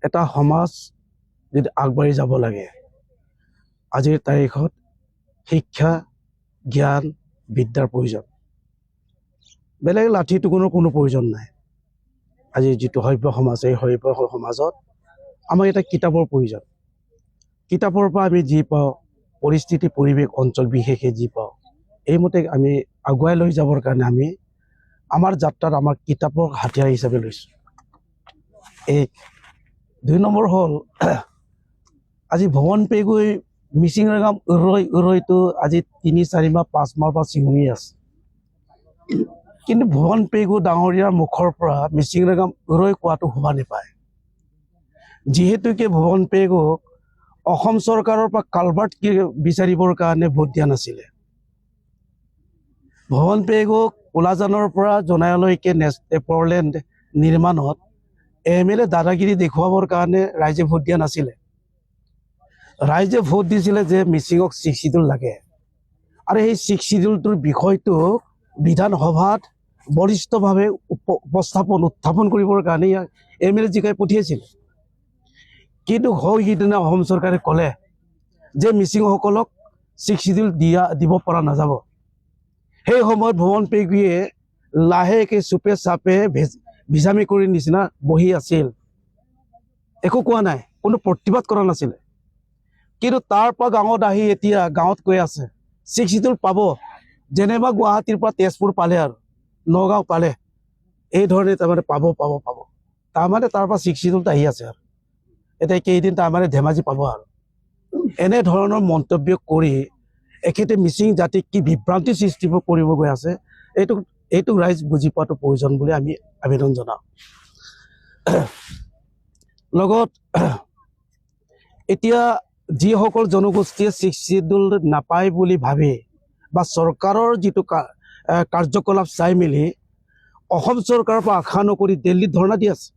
এটা সমাজ যদি আগবাঢ়ি যাব লাগে, আজিৰ তাৰিখত শিক্ষা, জ্ঞান, বিদ্যাৰ প্ৰয়োজন। বেলেগ লাঠি টুকুনৰ কোনো প্ৰয়োজন নাই। আজি যিটো সভ্য সমাজ, এই সভ্য সমাজত আমাক এটা কিতাপৰ প্ৰয়োজন। কিতাপৰ পৰা আমি যি পাওঁ, পৰিস্থিতি, পৰিৱেশ, অঞ্চল বিশেষে যি পাওঁ, এইমতে আমি আগুৱাই লৈ যাবৰ কাৰণে আমি আমাৰ যাত্ৰাত আমাৰ কিতাপক হাতিয়াৰ হিচাপে লৈছোঁ। এক। দুই নম্বৰ হ'ল, আজি ভৱন পেগুই মিচিং গাম উৰৈ উৰৈটো আজি 3-4 মাহ, 5 মাহৰ পৰা চিঙৰি আছে। কিন্তু ভুৱন পেগু ডাঙৰীয়াৰ মুখৰ পৰা মিচিং গাম উৰৈ কোৱাটো শোভা নাপায়। যিহেতুকে ভুৱন পেগুক অসম চৰকাৰৰ পৰা কালভাৰ্ট বিচাৰিবৰ কাৰণে ভোট দিয়া নাছিলে। ভুৱন পেগুক কোলাজানৰ পৰা জনাইলৈকে ফ'ৰলেন নিৰ্মাণত এম এল এ দাদাগিৰি দেখুৱাবৰ কাৰণে ৰাইজে ভোট দিয়া নাছিলে। ৰাইজে ভোট দিছিলে যে মিচিঙক ছিক্স চিডিউল লাগে আৰু সেই ছিক্স চিডিউলটোৰ বিষয়টো বিধানসভাত বলিষ্ঠভাৱে উপস্থাপন, উত্থাপন কৰিবৰ কাৰণে ইয়াক এম এল এ জিকাই পঠিয়াইছিলে। কিন্তু হয় সিদিনা অসম চৰকাৰে ক'লে যে মিচিংসকলক ছিক্স চিডিউল দিব পৰা নাযাব। সেই সময়ত ভুৱন পেগুৱে লাহেকে চুপে চাপে ভিজামি কৰি নিচিনা বহি আছিল, একো কোৱা নাই, কোনো প্ৰতিবাদ কৰা নাছিলে। কিন্তু তাৰ পৰা গাঁৱত আহি এতিয়া গাঁৱত কৈ আছে ছিক্স চিডিউল পাব, যেনেবা গুৱাহাটীৰ পৰা তেজপুৰ পালে আৰু নগাঁও পালে, এই ধৰণে তাৰমানে পাব পাব পাব। তাৰমানে তাৰ পৰা ছিক্স চিডিউলটো আহি আছে আৰু এতিয়া কেইদিন তাৰমানে ধেমাজি পাব। আৰু এনেধৰণৰ মন্তব্য কৰি এখেতে মিচিং জাতিক কি বিভ্ৰান্তি সৃষ্টি কৰিব গৈ আছে, এইটো ৰাইজ বুজি পোৱাটো প্ৰয়োজন বুলি আমি আবেদন জনাওঁ। লগত এতিয়া যিসকল জনগোষ্ঠীয়ে ছিক্স চিডিউল নাপায় বুলি ভাবে বা চৰকাৰৰ যিটো কাৰ্যকলাপ চাই মেলি অসম চৰকাৰৰ পৰা আশা নকৰি দিল্লীত ধৰ্ণা দি আছে,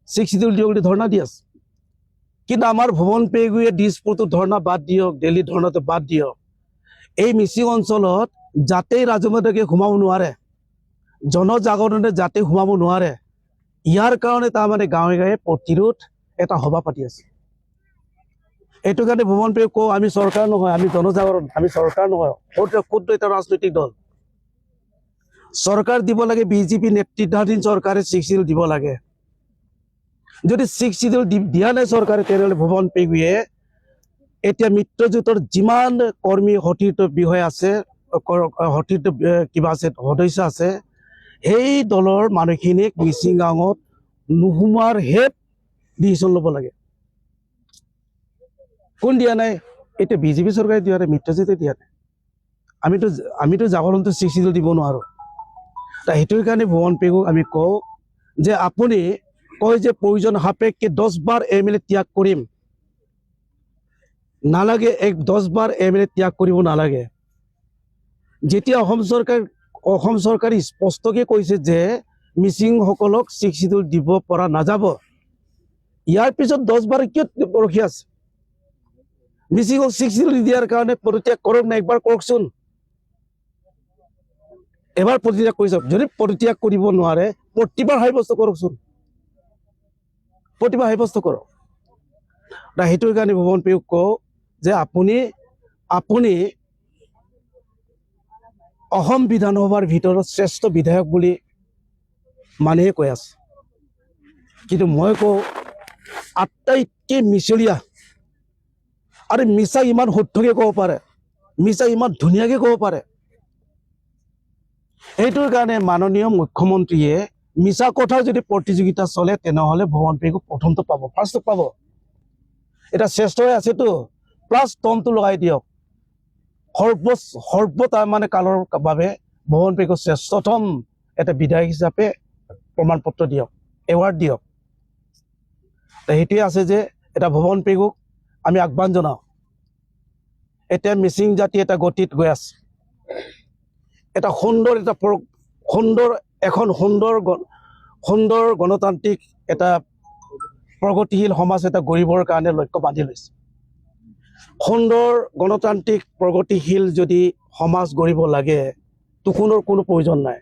ছিক্স চিডিউল দিয়ক বুলি ধৰ্ণা দি আছে। কিন্তু আমাৰ ভুৱন পেগুৱে দিছপুৰটো ধৰ্ণা বাদ দিয়ক, দিল্লী ধৰ্ণাটো বাদ দিয়ক, এই মিচিং অঞ্চলত যাতেই ৰাজমাতকে সোমাব নোৱাৰে, জনজাগৰণে যাতে সোমাব নোৱাৰে, ইয়াৰ কাৰণে তাৰমানে গাঁৱে গাঁৱে প্ৰতিৰোধ এটা সভা পাতি আছে। এইটো কাৰণে ভুৱন পেগুক কওঁ, আমি চৰকাৰ নহয়, আমি জনজাগৰণ, আমি চৰকাৰ নহয়, ক্ষুদ্ৰ ক্ষুদ্ৰ এটা ৰাজনৈতিক দল। চৰকাৰ দিব লাগে বিজেপি নেতৃত্বাধীন চৰকাৰে ছিক্স চিডিউল দিব লাগে। যদি ছিক্স চিডিউল দিয়া নাই চৰকাৰে, তেনেহ'লে ভুৱন পেগুৱে এতিয়া মিত্ৰজোঁটৰ যিমান কৰ্মী, সতীৰ্থ বিষয় আছে, সতীৰ্থ কিবা আছে, সদস্য আছে, সেই দলৰ মানুহখিনিক মিচিং গাঁৱত নোসোমোৱাৰহে ডিচিশ্যন ল'ব লাগে। কোন দিয়া নাই? এতিয়া বিজেপি চৰকাৰে দিয়া নাই, মিত্ৰজোঁটে দিয়া নাই। আমিতো জাগৰণটো ছিক্স চিডিউল দিব নোৱাৰোঁ। তা সেইটোৰ কাৰণে ভুৱন পেগুক আমি কওঁ যে আপুনি কয় যে প্ৰয়োজন সাপেক্ষে 10 বাৰ এম এল এ ত্যাগ কৰিম। নালাগে, এক 10 বাৰ এম এল এ ত্যাগ কৰিব নালাগে। যেতিয়া অসম চৰকাৰে স্পষ্টকৈ কৈছে যে মিচিংসকলক ছিক্স চিডিউল দিব পৰা নাযাব, ইয়াৰ পিছত 10 বাৰ কিয় ৰখি আছে? মিচিঙক ছিক্স চিডিউল দিয়াৰ কাৰণে পদত্যাগ কৰক না, একবাৰ কৰকচোন, এবাৰ পদত্যাগ কৰি চাওক। যদি পদত্যাগ কৰিব নোৱাৰে, প্ৰতিবাদ সাব্যস্ত কৰকচোন, প্ৰতিবাদ সাব্যস্ত কৰক। সেইটোৰ কাৰণে ভুৱন পেগুক কওঁ যে আপুনি অসম বিধানসভাৰ ভিতৰত শ্ৰেষ্ঠ বিধায়ক বুলি মানুহে কৈ আছে, কিন্তু মই কওঁ আটাইতকৈ মিছলীয়া আৰু মিছা ইমান শুদ্ধকৈ ক'ব পাৰে, মিছা ইমান ধুনীয়াকৈ ক'ব পাৰে। সেইটোৰ কাৰণে মাননীয় মুখ্যমন্ত্ৰীয়ে মিছা কথাৰ যদি প্ৰতিযোগিতা চলে, তেনেহ'লে ভুৱন পেগু প্ৰথমটো পাব, ফাৰ্ষ্টটো পাব। এতিয়া শ্ৰেষ্ঠ হৈ আছেতো, প্লাছ টমটো লগাই দিয়ক। সৰ্ব সৰ্ব তাৰমানে কালৰ বাবে ভুৱন পেগু শ্ৰেষ্ঠতম এটা বিধায়ক হিচাপে প্ৰমাণ পত্ৰ দিয়ক, এৱাৰ্ড দিয়ক। সেইটোৱে আছে যে এটা ভুৱন পেগুক আমি আহ্বান জনাওঁ। এতিয়া মিচিং জাতি এটা গতিত গৈ আছে, এটা সুন্দৰ এটা সুন্দৰ এখন সুন্দৰ সুন্দৰ গণতান্ত্ৰিক এটা প্ৰগতিশীল সমাজ এটা গঢ়িবৰ কাৰণে লক্ষ্য বান্ধি লৈছে। সুন্দৰ গণতান্ত্ৰিক প্ৰগতিশীল যদি সমাজ গঢ়িব লাগে, টুকুনৰ কোনো প্ৰয়োজন নাই।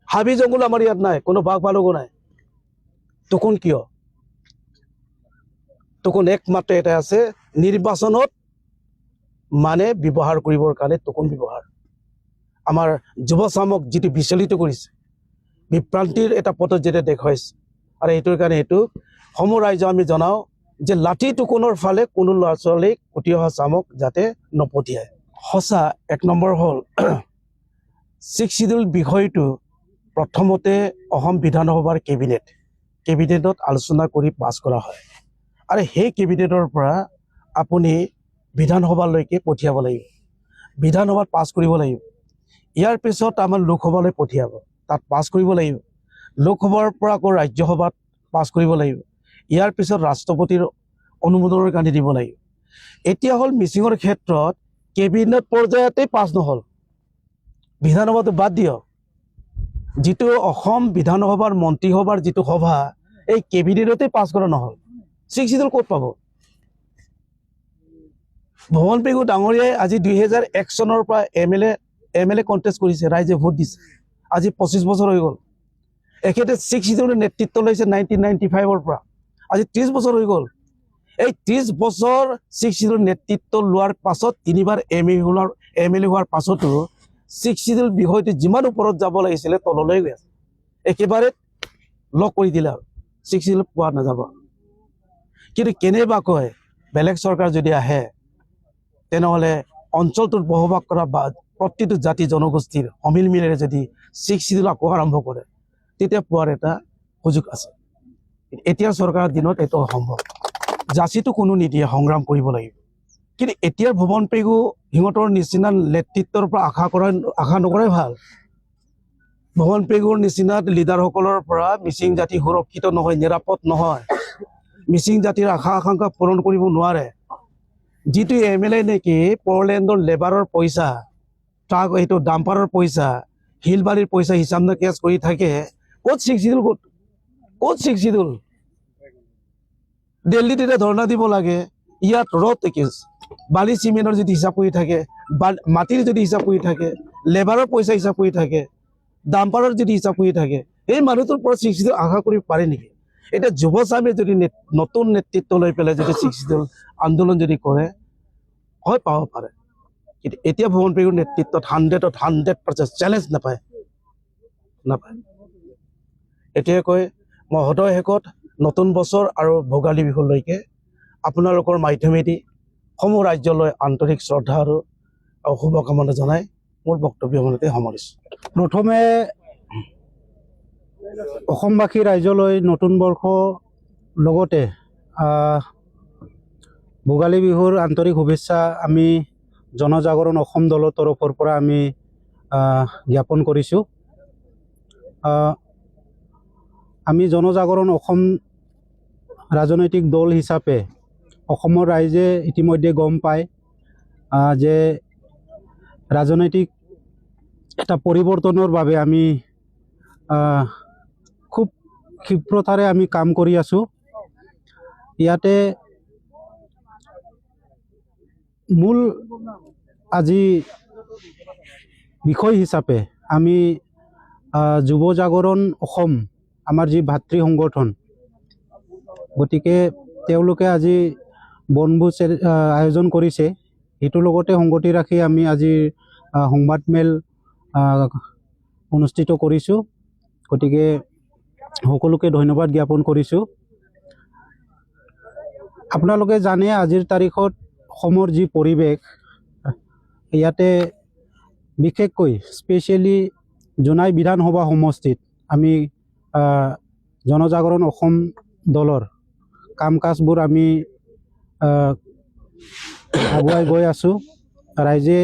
হাবি জংঘল আমাৰ ইয়াত নাই, কোনো বাঘ ভালুকো নাই। টোকন কিয়? টোকন একমাত্ৰ এটা আছে, নিৰ্বাচনত মানে ব্যৱহাৰ কৰিবৰ কাৰণে টোকন ব্যৱহাৰ। আমাৰ যুৱচামক যিটো বিচলিত কৰিছে, বিভ্ৰান্তিৰ এটা পথত যেতিয়া দেখুৱাইছে, আৰু এইটোৰ কাৰণে এইটো সমূহ ৰাইজক আমি জনাওঁ যে লাঠি টোকনৰ ফালে কোনো ল'ৰা ছোৱালীক, উঠি অহা চামক যাতে নপঠিয়ায়। সঁচা, এক নম্বৰ হ'ল ছিক্স চিডিউল বিষয়টো প্ৰথমতে অসম বিধানসভাৰ কেবিনেটত আলোচনা কৰি পাছ কৰা হয় আৰু সেই কেবিনেটৰ পৰা আপুনি বিধানসভালৈকে পঠিয়াব লাগিব, বিধানসভাত পাছ কৰিব লাগিব। ইয়াৰ পিছত আমাৰ লোকসভালৈ পঠিয়াব, তাত পাছ কৰিব লাগিব। লোকসভাৰ পৰা আকৌ ৰাজ্যসভাত পাছ কৰিব লাগিব। ইয়াৰ পিছত ৰাষ্ট্ৰপতিৰ অনুমোদনৰ কাৰণে দিব লাগিব। এতিয়া হ'ল মিচিঙৰ ক্ষেত্ৰত কেবিনেট পৰ্যায়তেই পাছ নহ'ল, বিধানসভাটো বাদ দিয়ক। যিটো অসম বিধানসভাৰ মন্ত্ৰীসভাৰ যিটো সভা, এই কেবিনেটতে পাছ কৰা নহ'ল, ছিক্স চিডিউল ক'ত পাব? ভুৱন পেগু ডাঙৰীয়াই আজি 2001 চনৰ পৰা এম এল এ কণ্টেষ্ট কৰিছে, ৰাইজে ভোট দিছে, আজি 25 বছৰ হৈ গ'ল। এখেতে ছিক্স চিডিউলৰ নেতৃত্ব লৈছে 1995ৰ পৰা, আজি 30 বছৰ হৈ গ'ল। এই 30 বছৰ ছিক্স চিডিউলৰ নেতৃত্ব লোৱাৰ পাছত, তিনিবাৰ এম এল এ হোৱাৰ পাছতো ছিক্স চিডিউল বিষয়টো যিমান ওপৰত যাব লাগিছিলে, তললৈ গৈ আছে। একেবাৰে লক কৰি দিলে আৰু ছিক্স চিডিউল পোৱা নাযাব। কিন্তু কেনেবাকৈ বেলেগ চৰকাৰ যদি আহে, তেনেহ'লে অঞ্চলটোত বসবাস কৰা বা প্ৰতিটো জাতি জনগোষ্ঠীৰ সমিল মিলেৰে যদি ছিক্স চিডিউল আকৌ আৰম্ভ কৰে, তেতিয়া পোৱাৰ এটা সুযোগ আছে। এতিয়াৰ চৰকাৰৰ দিনত এইটো অসম্ভৱ। জাচিটো কোনো নিদিয়ে, সংগ্ৰাম কৰিব লাগিব। কিন্তু এতিয়াৰ ভুৱন পেগু সিহঁতৰ নিচিনা নেতৃত্বৰ পৰা আশা নকৰাই ভাল। ভুৱন পেগুৰ নিচিনা লিডাৰসকলৰ পৰা মিচিং জাতি সুৰক্ষিত নহয়, নিৰাপদ নহয়, মিচিং জাতিৰ আশা আকাংক্ষা পূৰণ কৰিব নোৱাৰে। যিটো এম এল এ নেকি পৰলেণ্ডৰ লেবাৰৰ পইচা, ট্ৰাক এইটো ডাম্পাৰৰ পইচা, শিলবাৰীৰ পইচা হিচাপ নিকাচ কৰি থাকে, ক'ত ছিক্স চিডিউল? ক'ত ক'ত ছিক্স চিডিউল? দিল্লীত এতিয়া ধৰ্ণা দিব লাগে, ইয়াত ৰ'দ একেজ। বালি চিমেণ্টৰ যদি হিচাপ কৰি থাকে, বা মাটিৰ যদি হিচাপ কৰি থাকে, লেবাৰৰ পইচা হিচাপ কৰি থাকে, ডাম্পাৰৰ যদি হিচাপ কৰি থাকে, এই মানুহটোৰ পৰা ছিক্স চিডিউল আশা কৰিব পাৰে নেকি? এতিয়া যুৱচামে যদি নতুন নেতৃত্ব লৈ পেলাই যদি ছিক্স চিডিউল আন্দোলন যদি কৰে, হয় পাব পাৰে। কিন্তু এতিয়া ভুৱন পেগুৰ নেতৃত্বত 100ত 100% চেলেঞ্জ নাপায়, নাপায়। এতিয়া কৈ মই সদয় শেষত নতুন বছৰ আৰু ভোগালী বিহুলৈকে আপোনালোকৰ মাধ্যমেদি সমূহ ৰাজ্যলৈ আন্তৰিক শ্ৰদ্ধা আৰু আৰু শুভকামনা জনাই মোৰ বক্তব্য ইমানতে সামৰিছোঁ। প্ৰথমে অসমবাসী ৰাইজলৈ নতুন বৰ্ষ লগতে ভোগালী বিহুৰ আন্তৰিক শুভেচ্ছা আমি জনজাগৰণ অসম দলৰ তৰফৰ পৰা আমি জ্ঞাপন কৰিছোঁ। আমি জনজাগৰণ অসম ৰাজনৈতিক দল হিচাপে অসমৰ ৰাইজে ইতিমধ্যে গম পায় যে ৰাজনৈতিক এটা পৰিৱৰ্তনৰ বাবে আমি খুব ক্ষিপ্ৰতাৰে আমি কাম কৰি আছোঁ। ইয়াতে মূল আজি বিষয় হিচাপে আমি যুৱ জাগৰণ অসম, আমাৰ যি ভাতৃ সংগঠন, গতিকে তেওঁলোকে আজি বনভোজ আয়োজন কৰিছে। সেইটোৰ লগতে সংগতি ৰাখি আমি আজিৰ সংবাদমেল অনুষ্ঠিত কৰিছোঁ। গতিকে সকলোকে ধন্যবাদ জ্ঞাপন কৰিছোঁ। আপোনালোকে জানে, আজিৰ তাৰিখত অসমৰ যি পৰিৱেশ, ইয়াতে বিশেষকৈ স্পেচিয়েলি জোনাই বিধানসভা সমষ্টিত আমি জনজাগৰণ অসম দলৰ কাম কাজবোৰ আমি আগুৱাই গৈ আছোঁ। ৰাইজে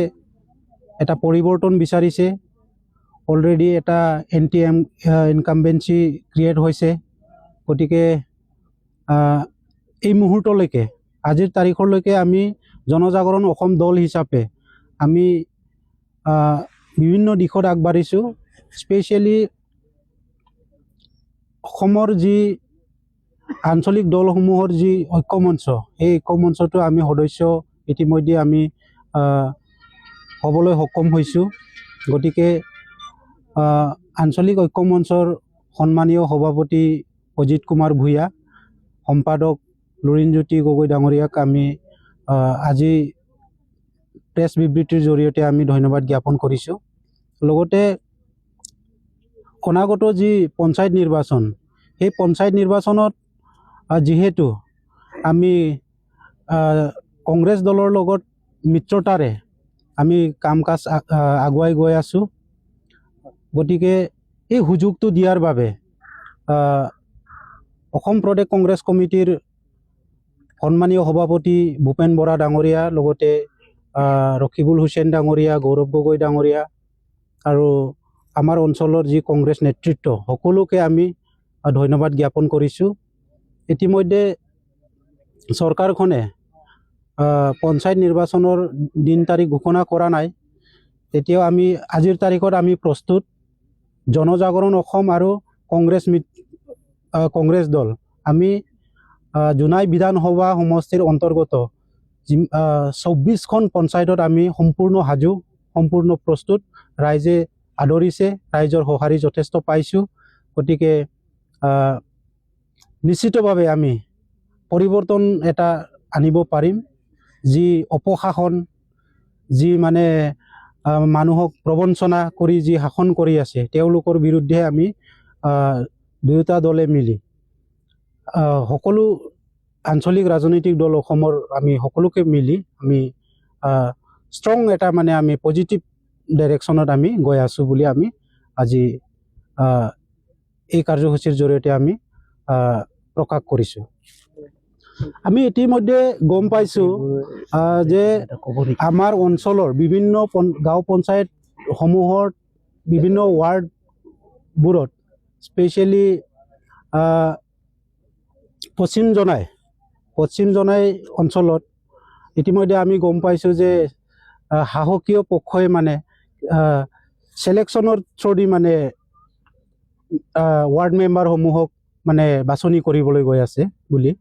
এটা পৰিৱৰ্তন বিচাৰিছে। অলৰেডি এটা এণ্টি ইনকামবেঞ্চি ক্ৰিয়েট হৈছে। গতিকে এই মুহূৰ্তলৈকে, আজিৰ তাৰিখলৈকে আমি জনজাগৰণ অসম দল হিচাপে আমি বিভিন্ন দিশত আগবাঢ়িছোঁ। স্পেচিয়েলি অসমৰ যি আঞ্চলিক দলসমূহৰ যি ঐক্যমঞ্চ, সেই ঐক্যমঞ্চটো আমি সদস্য ইতিমধ্যে আমি হ'বলৈ সক্ষম হৈছোঁ। গতিকে আঞ্চলিক ঐক্যমঞ্চৰ সন্মানীয় সভাপতি অজিত কুমাৰ ভূঞা, সম্পাদক লুৰিণজ্যোতি গগৈ ডাঙৰীয়াক আমি আজি প্ৰেছ বিবৃতিৰ জৰিয়তে আমি ধন্যবাদ জ্ঞাপন কৰিছোঁ। লগতে অনাগত যি পঞ্চায়ত নিৰ্বাচন, সেই পঞ্চায়ত নিৰ্বাচনত যিহেতু আমি কংগ্ৰেছ দলৰ লগত মিত্ৰতাৰে আমি কাম কাজ আগুৱাই গৈ আছোঁ, গতিকে এই সুযোগটো দিয়াৰ বাবে অসম প্ৰদেশ কংগ্ৰেছ কমিটিৰ সন্মানীয় সভাপতি ভূপেন বৰা ডাঙৰীয়া, লগতে ৰকিবুল হুছেইন ডাঙৰীয়া, গৌৰৱ গগৈ ডাঙৰীয়া আৰু আমাৰ অঞ্চলৰ যি কংগ্ৰেছ নেতৃত্ব, সকলোকে আমি ধন্যবাদ জ্ঞাপন কৰিছোঁ। ইতিমধ্যে চৰকাৰখনে পঞ্চায়ত নিৰ্বাচনৰ দিন তাৰিখ ঘোষণা কৰা নাই। তেতিয়াও আমি আজিৰ তাৰিখত আমি প্ৰস্তুত। জনজাগৰণ অসম আৰু কংগ্ৰেছ দল আমি জোনাই বিধানসভা সমষ্টিৰ অন্তৰ্গত 24খন পঞ্চায়তত আমি সম্পূৰ্ণ সাজু, সম্পূৰ্ণ প্ৰস্তুত। ৰাইজে আদৰিছে, ৰাইজৰ সঁহাৰি যথেষ্ট পাইছোঁ। গতিকে নিশ্চিতভাৱে আমি পৰিৱৰ্তন এটা আনিব পাৰিম। যি অপশাসন, যি মানে মানুহক প্ৰবঞ্চনা কৰি যি শাসন কৰি আছে, তেওঁলোকৰ বিৰুদ্ধে আমি দুয়োটা দলে মিলি সকলো আঞ্চলিক ৰাজনৈতিক দল অসমৰ আমি সকলোকে মিলি আমি ষ্ট্ৰং এটা মানে আমি পজিটিভ ডাইৰেকশ্যনত আমি গৈ আছোঁ বুলি আমি আজি এই কাৰ্যসূচীৰ জৰিয়তে আমি প্ৰকাশ কৰিছোঁ। আমি ইতিমধ্যে গম পাইছোঁ যে ক'ব নেকি? আমাৰ অঞ্চলৰ বিভিন্ন গাঁও পঞ্চায়তসমূহৰ বিভিন্ন ৱাৰ্ডবোৰত, স্পেচিয়েলি পশ্চিম জোনাই অঞ্চলত ইতিমধ্যে আমি গম পাইছোঁ যে শাসকীয় পক্ষই মানে চিলেকশ্যনৰ থ্ৰুদি মানে ৱাৰ্ড মেম্বাৰসমূহক মানে বাছনি কৰিবলৈ গৈ আছে বুলি।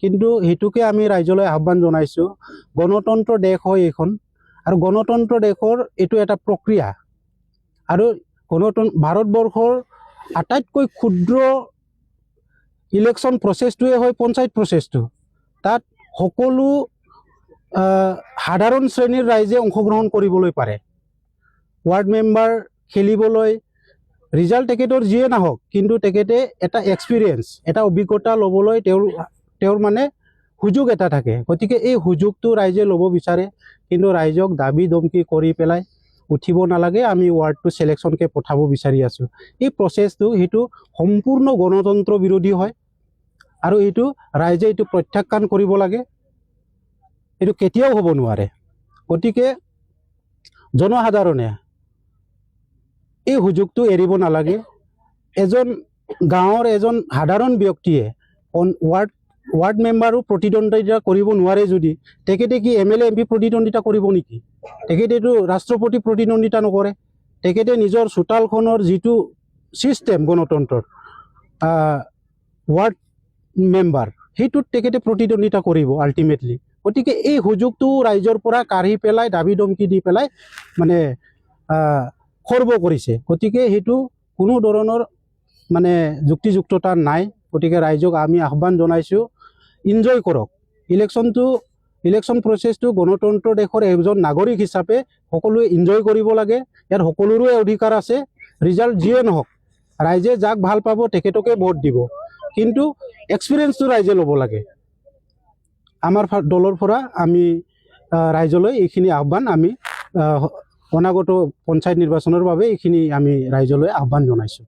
কিন্তু সেইটোকে আমি ৰাইজলৈ আহ্বান জনাইছোঁ, গণতন্ত্ৰ দেশ হয় এইখন আৰু গণতন্ত্ৰ দেশৰ এইটো এটা প্ৰক্ৰিয়া আৰু গণতন্ত্ৰ ভাৰতবৰ্ষৰ আটাইতকৈ ক্ষুদ্ৰ ইলেকশ্যন প্ৰচেছটোৱে হয় পঞ্চায়ত প্ৰচেছটো। তাত সকলো সাধাৰণ শ্ৰেণীৰ ৰাইজে অংশগ্ৰহণ কৰিবলৈ পাৰে। ৱাৰ্ড মেম্বাৰ খেলিবলৈ ৰিজাল্ট তেখেতৰ যিয়ে নাহক, কিন্তু তেখেতে এটা এক্সপিৰিয়েঞ্চ, এটা অভিজ্ঞতা ল'বলৈ তেওঁৰ মানে সুযোগ এটা থাকে। গতিকে এই সুযোগটো ৰাইজে ল'ব বিচাৰে। কিন্তু ৰাইজক দাবী ধমকি কৰি পেলাই উঠিব নালাগে, আমি ৱাৰ্ডটো চিলেকশ্যনকে পঠাব বিচাৰি আছোঁ, এই প্ৰচেছটো সেইটো সম্পূৰ্ণ গণতন্ত্ৰ বিৰোধী হয় আৰু এইটো ৰাইজে এইটো প্ৰত্যাখ্যান কৰিব লাগে। এইটো কেতিয়াও হ'ব নোৱাৰে। গতিকে জনসাধাৰণে এই সুযোগটো এৰিব নালাগে। এজন গাঁৱৰ এজন সাধাৰণ ব্যক্তিয়ে ৱাৰ্ড মেম্বাৰো প্ৰতিদ্বন্দ্বিতা কৰিব নোৱাৰে যদি, তেখেতে কি এমএলএ, এমপি প্ৰতিদ্বন্দ্বিতা কৰিব নেকি? তেখেতেতো ৰাষ্ট্ৰপতি প্ৰতিদ্বন্দ্বিতা নকৰে। তেখেতে নিজৰ চোতালখনৰ যিটো ছিষ্টেম গণতন্ত্ৰৰ ৱাৰ্ড মেম্বাৰ, সেইটোত তেখেতে প্ৰতিদ্বন্দ্বিতা কৰিব আল্টিমেটলি। গতিকে এই সুযোগটো ৰাইজৰ পৰা কাঢ়ি পেলাই দাবী ধমকি দি পেলাই মানে খৰ্ব কৰিছে। গতিকে সেইটো কোনো ধৰণৰ মানে যুক্তিযুক্ততা নাই। গতিকে ৰাইজক আমি আহ্বান জনাইছোঁ, ইনজয় কৰক ইলেকশ্যনটো। ইলেকশ্যন প্ৰচেছটো গণতন্ত্ৰ দেশৰ এজন নাগৰিক হিচাপে সকলোৱে ইনজয় কৰিব লাগে। ইয়াত সকলোৰে অধিকাৰ আছে। ৰিজাল্ট যিয়ে নহওক, ৰাইজে যাক ভাল পাব তেখেতকে ভোট দিব, কিন্তু এক্সপিৰিয়েঞ্চটো ৰাইজে ল'ব লাগে। আমাৰ দলৰ পৰা আমি ৰাইজলৈ এইখিনি আহ্বান, আমি অনাগত পঞ্চায়ত নিৰ্বাচনৰ বাবে এইখিনি আমি ৰাইজলৈ আহ্বান জনাইছোঁ।